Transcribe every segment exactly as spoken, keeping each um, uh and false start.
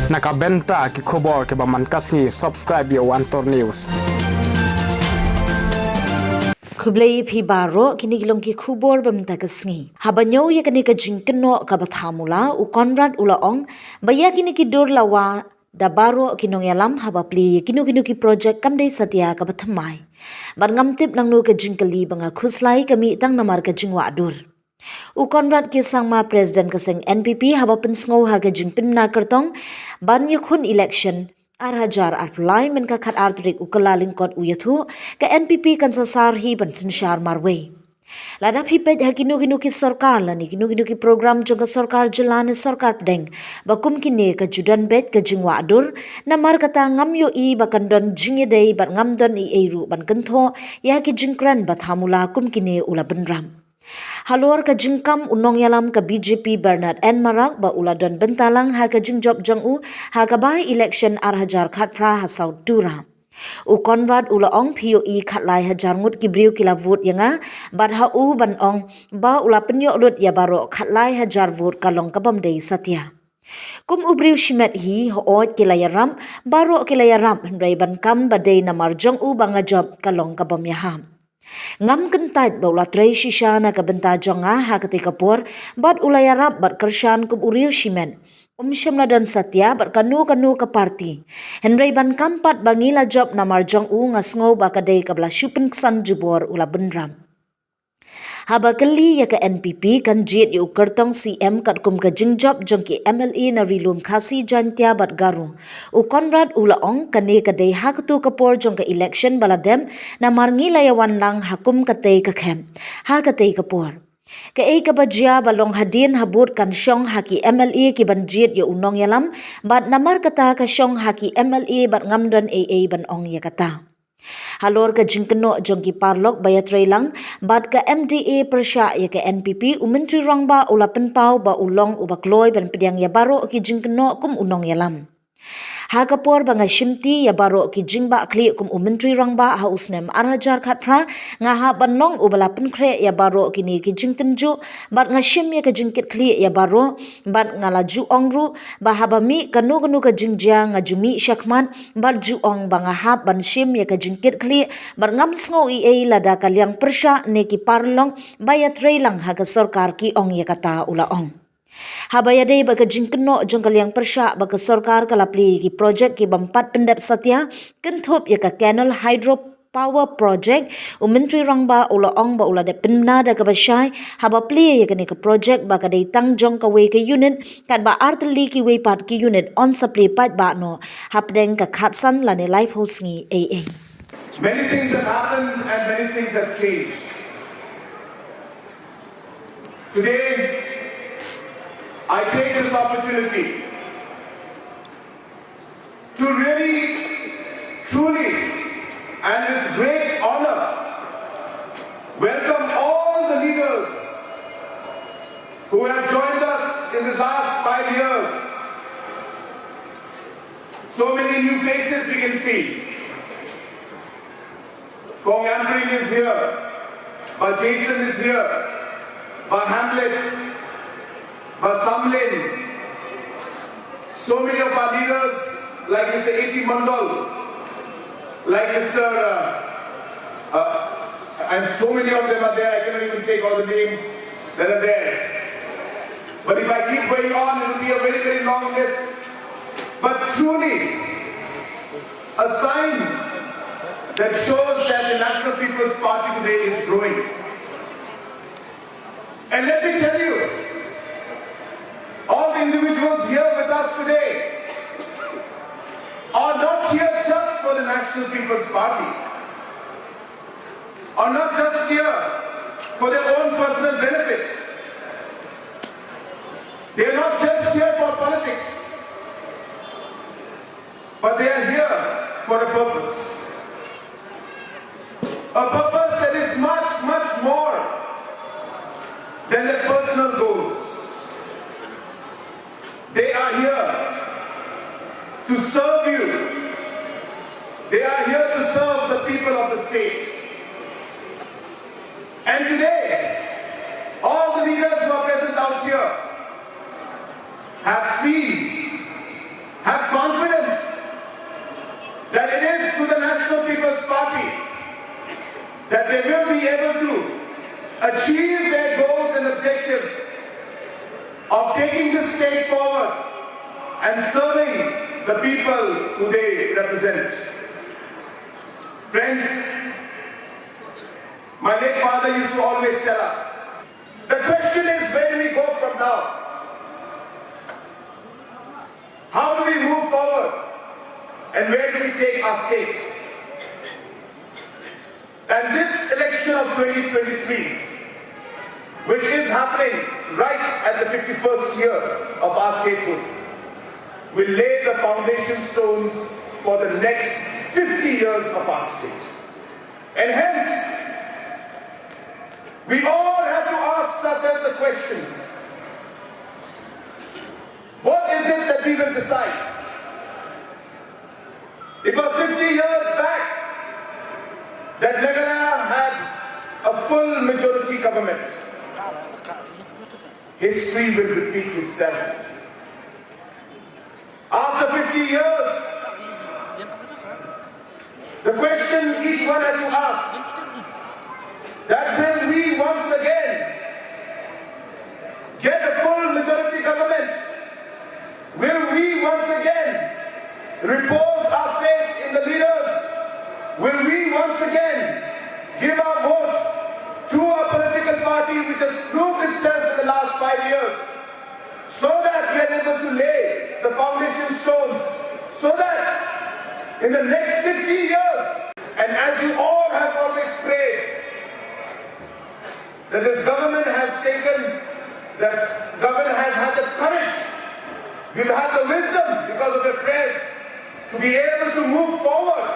Na ka bynta ki khubor kiba man ka sngi, subscribe ïa u Antor News. Khublei phi baroh, kine ki long ki khubor ba mynta ka sngi. Haba ñiew ïa kane ka jingkynnoh kaba thamula, u Conrad u la ong ba ïa kine ki dur la wad da baroh ki nongïalam haba plie ïa kino kino ki project kam dei satia kaba thymmai. Bad ngam tip nangno ka jingkylli ba nga khuslai, ka mih tang namar ka jingwad dur. U Conrad K Sangma, President ka seng N P P, haba pynsngew ha ka jingpynbna kyrtong ban ïakhun election ar hajar arphew lai mynta ka khatar tarik u Kyllalyngkot u ïathuh, ka N P P kan sa sar hi ban synshar marwei. Lada phi peit ha kino kino ki sorkar lane kino kino ki program jong ka sorkar jylla ne sorkar pdeng, ba kum kine ka ju don beit ka jingwad dur, namar kata ngam ïohi ba kan don jingïadei bad ngam don ei ei ruh ban kynthoh ïa ki jingkren ba thamula kum kine, u la bynrap. Halor ka jingkam u nongïalam ka B J P Bernard N Marak ba u la don bynta lang ha ka jingjop jong u ha ka by-election ar hajar khatphra ha South Tura, u Conrad u la ong, phi ïohi khatlai hajar ngut ki briew ki la vote ïa nga, bad ha u ban ong ba u la pynïoh lut ïa baroh khatlai hajar vote ka long kabym dei satia. Kum u briew shimet hi, hooid ki la ïarap, baroh ki la ïarap, hynrei ban kam ba dei namar jong u ba nga jop ka long kabym ïahap. Ngam kyntait ba u la trei shisha na ka bynta jong nga ha katei ka por, bad u la ïarap bad kyrshan kum u riew shimet. Um shym la don satia bad kano kano ka party. Hynrei ban kam pat ba ngi la jop namar jong u, nga sngew ba ka dei kaba la shu pynksan jubor, u la bynrap. Haba kylli ïa ka N P P kan jied ïa u kyrtong C M katkum ka jingjop jong ki M L A na Ri-lum Khasi, Jaiñtia bad Garo, u Conrad u la ong, kane ka dei ha kato ka por jong ka election ba la dep, namar ngi la ïawan lang ha kum katei ka khep ha katei ka por. Kaei kaba jia ba long hadien habud kan shong ha ki M L A ki ban jied ïa u nongïalam, bad namar kata ka shong ha ki M L A bad ngam don ei ei ban ong ïa kata. Halor ka jingkynnoh jong ki paralok ba ïatreilang bad ka M D A pyrshah ïa ka N P P, u Myntri Rangbah u la pynpaw ba u long uba kloi ban pdiang ïa baroh ki jingkynnoh kum u nongïalam. Ha ka por ba nga shimti ïa baroh ki jingbahkhlieh kum u Myntri Rangbah ha u snem ar hajar khatphra, nga hap ban long uba la pynkhreh ïa baroh kine ki jingtynjuh, bad nga shim ïa ka jingkitkhlieh ïa baroh, bad nga la ju ong ruh ba haba mih kano kano ka jingjia nga ju mih shakhmat, bad ju ong ba nga hap ban shim ïa ka jingkitkhlieh, bad ngam sngew ei ei lada ka liang pyrshah ne ki paralok ba ïatreilang ha ka sorkar ki ong ïa kata, u la ong. Haba ïadei bad ka jingkynnoh jong ka liang pyrshah ba ka sorkar ka la plie ïa ki project ki bym pat pyndep satia, kynthup ïa ka Canal Hydro Power Project, u Myntri Rangbah u la ong ba u la dep pynbna da kaba shai haba plie ïa kane ka project ba ka dei tang jong kawei ka unit, katba artylli kiwei pat ki unit yn sa plie paidbah noh hapdeng ka khatsan lane laiphew sngi ei ei. Many things have happened and many things have changed. Today, I take this opportunity to really, truly, and with great honor, welcome all the leaders who have joined us in these last five years. So many new faces we can see. Kong Ampareen is here. Bah Jason is here. Bah Hamlet. Bah Samlin. So many of our leaders, like Mister A T Mondal, like Mister, uh, uh, and so many of them are there. I cannot even take all the names that are there. But if I keep going on, it will be a very, very long list. But truly, a sign that shows that the National People's Party today is growing. And let me tell you, all the individuals here with us today are not here just for the National People's Party, are not just here for their own personal benefit. They are not just here for politics, but they are here for a purpose. A purpose that is much, much more than their personal goals. They are here to serve you. They are here to serve the people of the state. And today, all the leaders who are present out here have seen, have achieve their goals and objectives of taking the state forward and serving the people who they represent. Friends, my late father used to always tell us, the question is, where do we go from now? How do we move forward? And where do we take our state? And this election of twenty twenty-three, which is happening right at the fifty-first year of our statehood, will lay the foundation stones for the next fifty years of our state. And hence, we all have to ask ourselves the question, what is it that we will decide? It was fifty years back that Meghalaya had a full majority government. History will repeat itself. After fifty years, the question each one has to ask, that will we once again get a full majority government? Will we once again repose our faith in the leaders? Will we once again give our vote to a political party which has proved itself in the last five years, so that we are able to lay the foundation stones, so that in the next fifty years, and as you all have always prayed, that this government has taken, that government has had the courage, we've had the wisdom because of your prayers to be able to move forward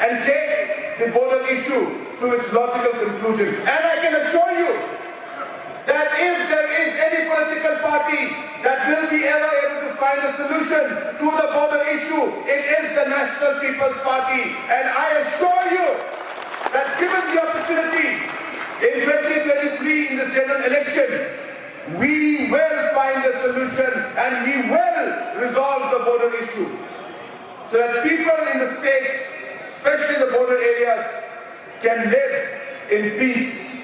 and take the border issue to its logical conclusion. And I can assure you that if there is any political party that will be ever able to find a solution to the border issue, it is the National People's Party. And I assure you that given the opportunity in twenty twenty-three in this general election, we will find a solution and we will resolve the border issue so that people in the state, especially the border areas, can live in peace